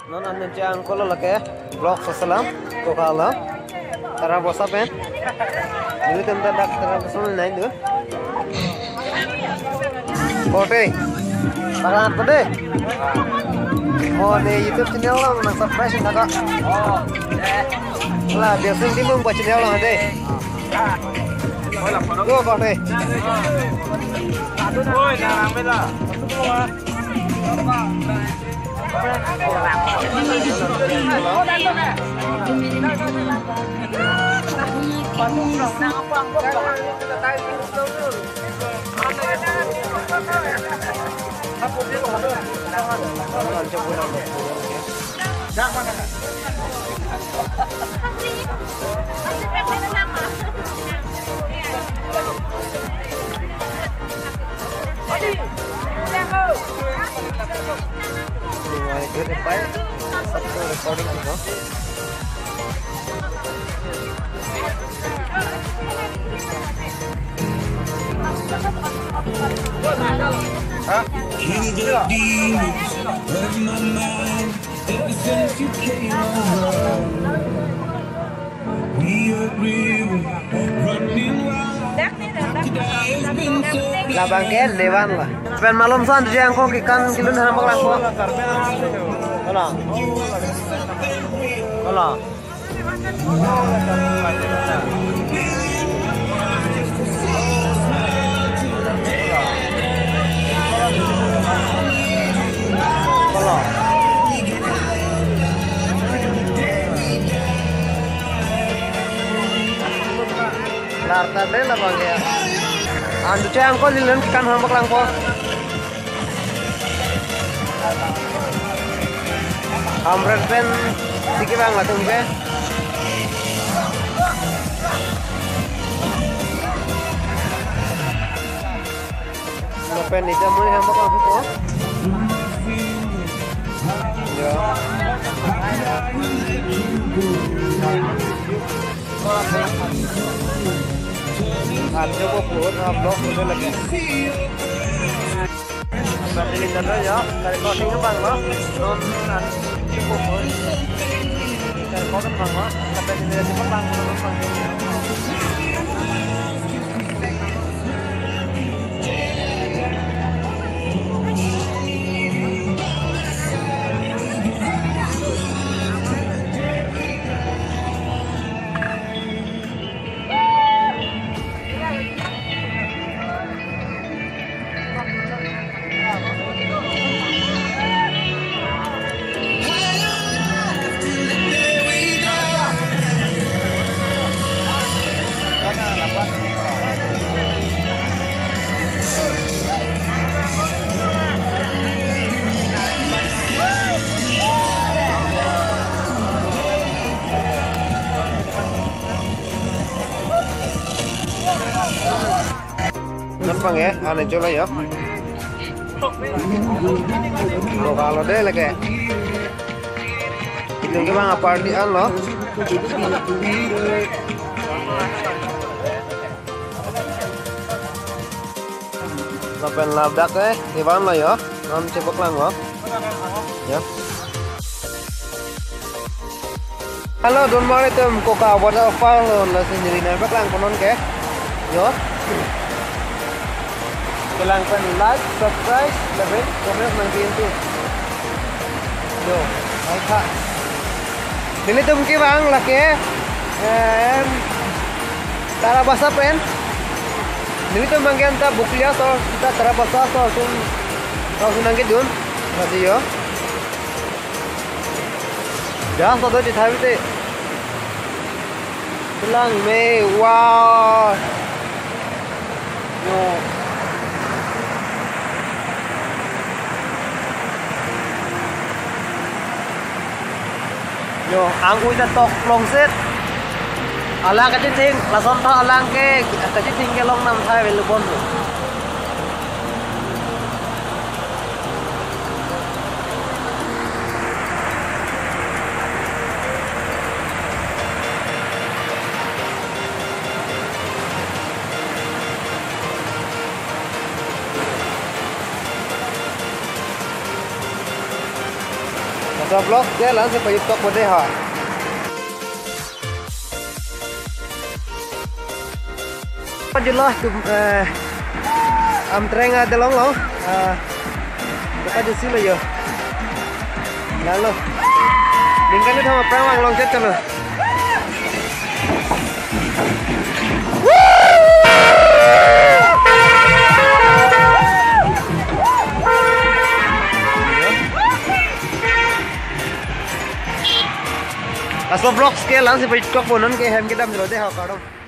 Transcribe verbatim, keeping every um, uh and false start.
Non an nang chang kolo lake vlog sasalam koka alam. Tara bosa pen. Nelitum ta dak tara bosa nai do. Korte. Tara to de. Mo ne YouTube channel along nang subscribe nang ka. La Biasing Timung ba channel along de. Go korte. Oi, na rame la. Kill the demons of my mind. Ever since you came around, we agree with running wild. How could I have been so blind? Labang ke dewan la. Pen malom san jang ko kikan kilun haram bak lang ko. Hola. Hola. Larta de labang ya. Andu che angkol lilen kikan hambak langpo. Hamren pen tiki bang latum ke. Lapen ita mui hambak langpo. Ya. Arjo ko pun upload ko lagi. Sambil ini ya, dari crossing ke bang lo, non arjo ko pun, dari crossing bang lo, sampai sini aja bang lo, bang. Non bang ya, ane jola ya. Lo kalau deh lagi. Itu ke bang apa di an lo? Lapen labdak eh, ivan lo yo, non chepok lang lo. Ya. Halo, don mare tem koka waterfall lo, lasi neli nang paklang konon ke. Yo. Kelang pen like, subscribe, lapen comment nang pintu. Yo, hai kha. Nelitum ke bang lake, em, Tarabasa pen. Nelitum bang ke anta Buklia so, kita Tarabasa so, sun, so, sun nang ke dun. Lasi yo. Jas pada di thabi te. Kelang me, wow. Yo. Yo, angkui ta tok longset. Alang kachithing, lason tha alang ke, kachithing ke long nam thai velu bon. Vlog ke la-ansi pajut kokpo dei ho. Pajutlo tum, eh, Amtreng adolong lo. Ah, kita di sini lo yo. Lalu. Ningkan itu sama perang long chat kan lo. Laso vlogs ke la-ansi pajut kokpo, non ke hem kedam lo dei ho kardom.